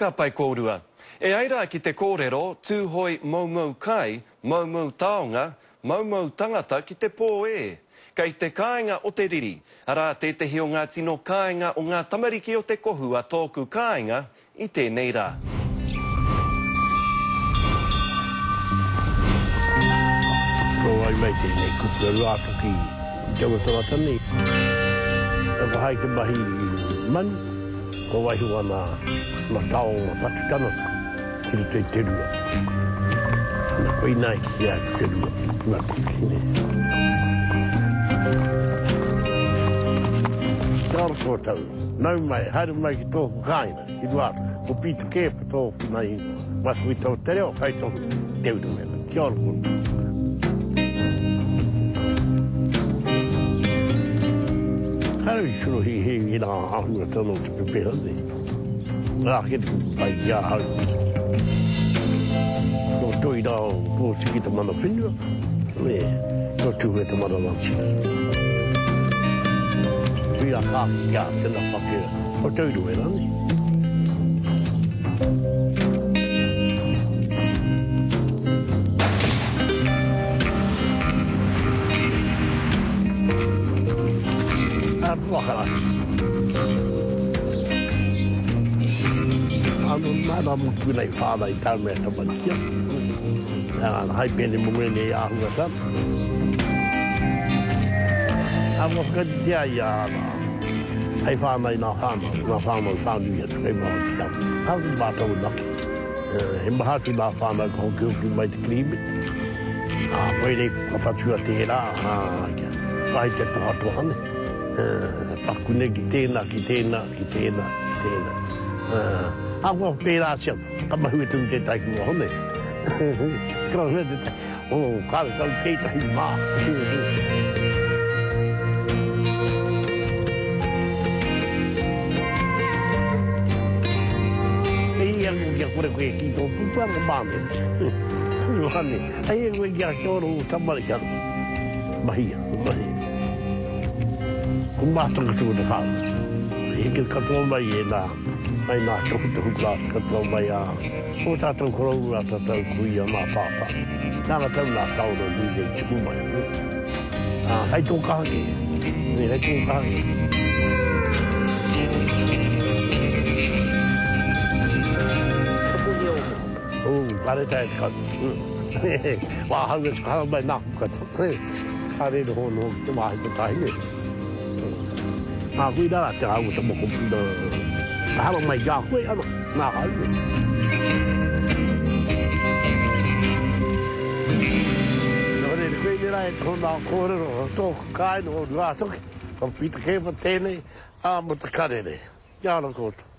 Ka pai kōrua. E ai rā ki te kōrero, Tūhoe moumou kai, moumou taonga, moumou tangata ki te pō ē. Kei te kāinga o te riri, arā tētehi o ngā tino kāinga o ngā tamariki o te kohu a tōku kāinga i tēnei rā. Ko wai mai tēnei kupu a Ruātoki i taua tangata nei? Ka whakaae te mahi manu, kua waiho ana ana taonga patu tangata ki roto i te rua. Ana koinā i kitea atu te rua, Ruātoki, nē. Kia ora koutou, nau mai, haere mai ki tōku kāinga. Ki Ruātoki, ko Peter Keepa tōku nei ingoa. Masuita o te reo, kaitohu Te Urewera. Kia ora koutou. Kāre i torohi he i rā āhuatanga o te pepeha nei. Ngā ake te kupu pai ki ahau. Nō toi rā o Pōtiki te mana whenua, me nō Tūhoe te mana rangatira. Huia ka ki a tena pakea. Ko Tauroe rānei. Ano nā rā motu nei whānau i tāu mea tamariki au. Hai pēne mō ngēnei āhuatanga. Ā, kua whakaritea ia āna. Hei whānau i ngā whānau, ngā whānau whānui atu kei waho ki au. Kāore mātou e make. He maha atu ngā whānau ka hokihoki mai te Kirīmeti. Ā, koirei ka whatua tērā, ā, kia kahi te tohatoha nei. Paku nei ki tēnā, ki tēnā, ki tēnā, ki tēnā. Ahakoa pērātia, ka mahue tonu tētahi ki waho nei. Ka mahue tētahi. Oh, karekau tētahi mā. E ia koe kia kore koe ki tō pupu ana māne. Māne. Hei e koe kia kia ora o tamariki ana. Mahia, mahia. Ko mātanga tō te whānau. Heke katoa mai e nā, mai nā tohutohu rā katoa mai a Ko tātou koroua, tātou kuia, nā pāpā. Nā rātou nā taonga nui nei tuku mai. Ā, hei tō kaha kē. Nē, hei tō kaha kē. Tokohia o mokopuna? Oh, kāre taea te kau. Wā hau e whakahau mai nāku katoa. Kāre noho noho ki te wāhi kotahi nei. Nā koirā te hau o te mokopuna. Ka haramai ki a koe, ana, nā hau nei. Nō reira, koinei rā e tōna kōrero o tōku kāinga o Ruātoki, ko Peter Keepa tēnei, ā, mō te karere. Kia ora koutou.